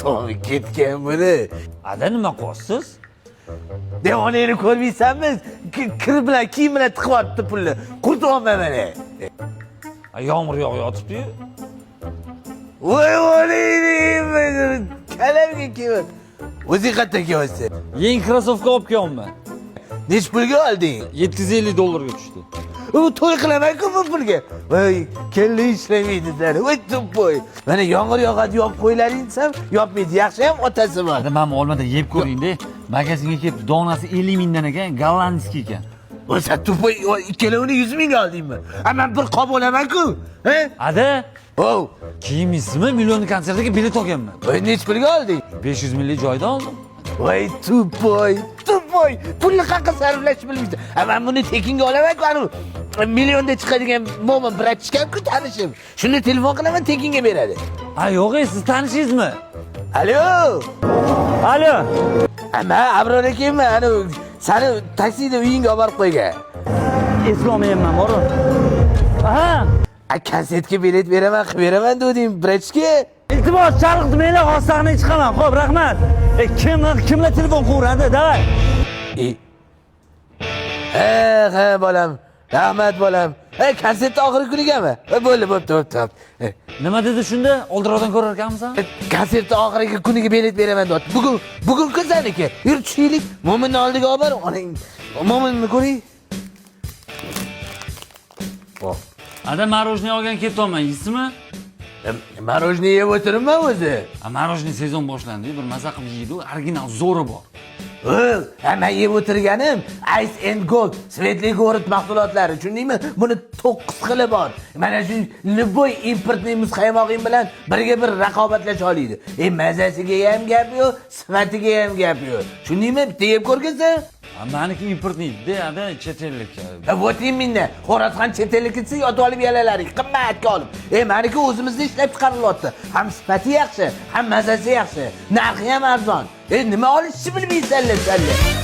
Tomi ketgan buni. Ada, nima qilyapsiz? Devonangni ko'rmaysanmi? Kir bilan, kiyim bilan tiqyapti pulni. Qurtyapman mana. A, yomg'ir yog'yotibdi-yu. Voy onangni, kalamga kelib. O'zing qayerdan kelyapsan? Yangi krossovka olib kelyapman. Nechi pulga olding? 750 dollarga tushdi. U to'y qilaman-ku bu pulga. Voy, kella ishlamaydi sani. Voy, тупой. Mana yomg'ir yog'adi, yopib qo'ylaring desam, yopmaydi. Yaxshi ham otasi bor. Ada, mana bu olmadan yeb ko'ring-da. Magazinga kelib donasi 50 mingdan ekan, голландский ekan. Voy, sen тупой, ikkalovini 100 mingga oldingmi? A, men bir qop olaman-ku. Ha? Ada, Ov, kiyimingizmi? Millionni konsertiga bilet olganman. Voy, nechi pulga olding? 500 minglik joyda oldim. Voy, тупой, тупой. Pulni qayerga sarflashni bilmaysan. A, men buni tekinga olaman-ku, anu millionda chiqadigan mo'min братишка m-ku, tanishim. Shuni telefon qilaman, tekinga beradi. Ha, yo'q, e, siz tanishingizmi? Alo. Alo. A, men Abror akamman, anu sani taksida uyingga olib borib qo'ygan. Eslolmayapman, boru. Aha. A, konsertga bilet beraman, qilib beraman deding, братишка. Iltimos, chalg'itmanglar, hozir sahnaga chiqaman. Xo'p, rahmat. E, kim kimlar telefon qilaveradi? Давай. E. Ha, ha, bolam. Rahmat, bolam. E, konsertni oxirgi kunigami? E, bo'ldi, bo'pti, bo'pti, bo'pti. E, Nima dedi shunda? Oldinroqdan ko'rar ekanmisan? Konsertni oxirgi kuniga bilet beraman deyapti. Bugun, bugun kun saniki. Yur, tushaylik. Mo'minni oldiga olib bor, onang. Mo'minni ko'ring. Ada, мороженое olgan ketyapman, yeysizmi? Мороженое yeb o'tiribman o'zi. A, мороженое sezon boshlandi, bir maza qilib yeydi, original zo'ri bor. Ha, men yeb o'tirganim Ice and Gold, Светлый город mahsulotlari, tushundingmi? Buni 9 xili bor. Mana shu любой импортный muzqaymog'ing bilan birga bir raqobatlasha oladi. E, mazasiga ham gap yo'q, sifatiga ham gap yo'q. Tushundingmi? Bitta yeb ko'rgansan? A, maniki импортный da, ada, chet ellik. Вот именно. Xo'rozxon chet ellikisi yotib olib yalalaring, qimmatga olib. E, maniki o'zimizda ishlab chiqarilyapti. Ham sifati yaxshi, ham mazasi yaxshi, narxi ham arzon. E, nima olishni bilmaysanlar sanlar.